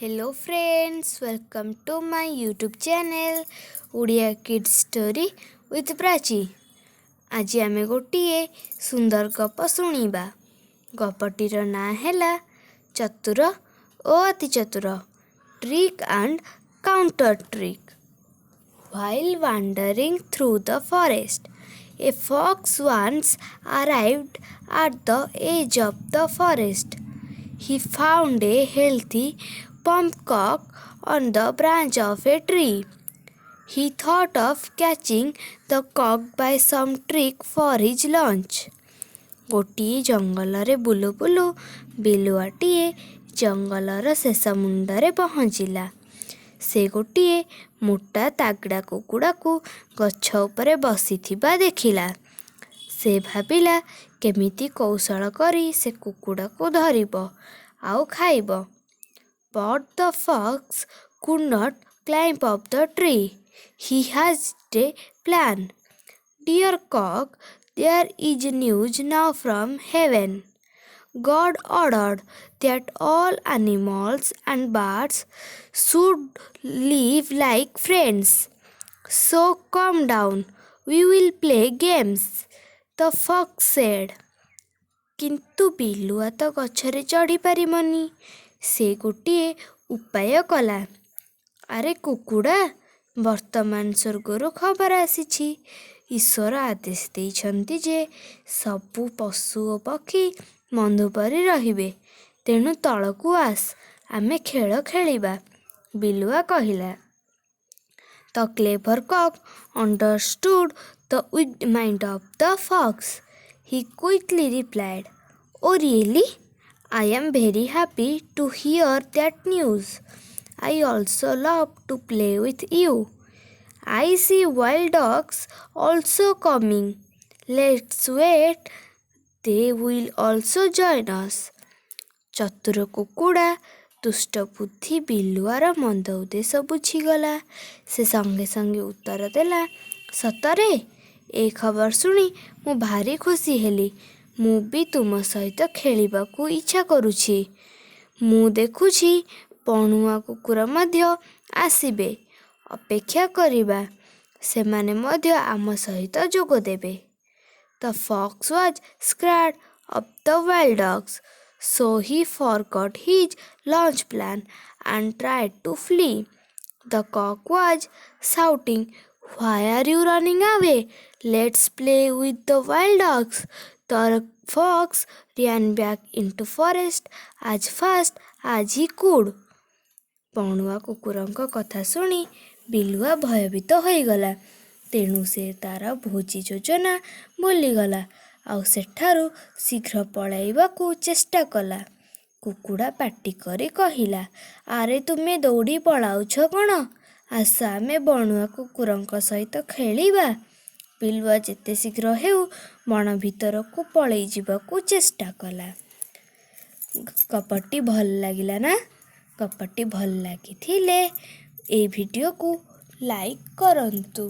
Hello friends, welcome to my YouTube channel Odia Kids Story with Prachi. ଆଜି ଆମେ ଗୋଟିଏ ସୁନ୍ଦର ଗପ ଶୁଣିବା। ଗପଟିର ନାଁ ହେଲା ଚତୁର ଓ ଅତି ଚତୁର, Trick and Counter Trick. While wandering through the forest, a fox once arrived at the edge of the forest. He found a healthy plump cock on the branch of a tree. He thought of catching the cock by some trick for his lunch. ଗୋଟିଏ ଜଙ୍ଗଲରେ ବୁଲୁ ବୁଲୁ ବିଲୁଆଟିଏ ଜଙ୍ଗଲର ଶେଷ ମୁଣ୍ଡରେ ପହଞ୍ଚିଲା। ସେ ଗୋଟିଏ ମୋଟା ତାଗଡ଼ା କୁକୁଡ଼ାକୁ ଗଛ ଉପରେ ବସିଥିବା ଦେଖିଲା। ସେ ଭାବିଲା, କେମିତି କୌଶଳ କରି ସେ କୁକୁଡ଼ାକୁ ଧରିବ ଆଉ ଖାଇବ। But the fox could not climb up the tree. He hatched a plan. "Dear cock, there is news now from heaven. God ordered that all animals and birds should live like friends. So come down, we will play games," the fox said. କିନ୍ତୁ ବିଲୁଆ ତ ଗଛରେ ଚଢ଼ି ପାରିବନି। ସେ ଗୋଟିଏ ଉପାୟ କଲା। "ଆରେ କୁକୁଡ଼ା, ବର୍ତ୍ତମାନ ସ୍ୱର୍ଗରୁ ଖବର ଆସିଛି। ଈଶ୍ୱର ଆଦେଶ ଦେଇଛନ୍ତି ଯେ ସବୁ ପଶୁ ଓ ପକ୍ଷୀ ବନ୍ଧୁ ପରି ରହିବେ। ତେଣୁ ତଳକୁ ଆସ, ଆମେ ଖେଳ ଖେଳିବା," ବିଲୁଆ କହିଲା। The clever cock understood the wicked mind of the fox. He quickly replied, "Oh, really? I am very happy to hear that news. I also love to play with you. I see wild dogs also coming. Let's wait. They will also join us." ଚତୁର କୁକୁଡ଼ା ଦୁଷ୍ଟ ବୁଦ୍ଧି ବିଲୁଆର ମନ୍ଦ ଉଦ୍ଦେଶ୍ୟ ବୁଝିଗଲା। ସେ ସଙ୍ଗେ ସଙ୍ଗେ ଉତ୍ତର ଦେଲା, "ସତରେ? ଏ ଖବର ଶୁଣି ମୁଁ ଭାରି ଖୁସି ହେଲି। ମୁଁ ବି ତୁମ ସହିତ ଖେଳିବାକୁ ଇଚ୍ଛା କରୁଛି। ମୁଁ ଦେଖୁଛି ବଣୁଆ କୁକୁର ମଧ୍ୟ ଆସିବେ। ଅପେକ୍ଷା କରିବା, ସେମାନେ ମଧ୍ୟ ଆମ ସହିତ ଯୋଗ ଦେବେ।" The fox was scared of the wild dogs, so he forgot his lunch plan and tried to flee. The cock was shouting, "Why are you running away? Let's play with the wild dogs." The fox ran back into forest as fast as he could. ବଣୁଆ କୁକୁରଙ୍କ କଥା ଶୁଣି ବିଲୁଆ ଭୟଭୀତ ହୋଇଗଲା। ତେଣୁ ସେ ତାର ଭୋଜି ଯୋଜନା ଭୁଲିଗଲା ଆଉ ସେଠାରୁ ଶୀଘ୍ର ପଳାଇବାକୁ ଚେଷ୍ଟା କଲା। କୁକୁଡ଼ା ପାଟି କରି କହିଲା, "ଆରେ, ତୁମେ ଦୌଡ଼ି ପଳାଉଛ କ'ଣ? ଆସ, ଆମେ ବଣୁଆ କୁକୁରଙ୍କ ସହିତ ଖେଳିବା।" ବିଲୁଆ ଯେତେ ଶୀଘ୍ର ହେଉ ବଣ ଭିତରକୁ ପଳେଇ ଯିବାକୁ ଚେଷ୍ଟା କଲା। ଗପଟି ଭଲ ଲାଗିଲା ନା? ଗପଟି ଭଲ ଲାଗିଥିଲେ ଏଇ ଭିଡ଼ିଓକୁ ଲାଇକ୍ କରନ୍ତୁ।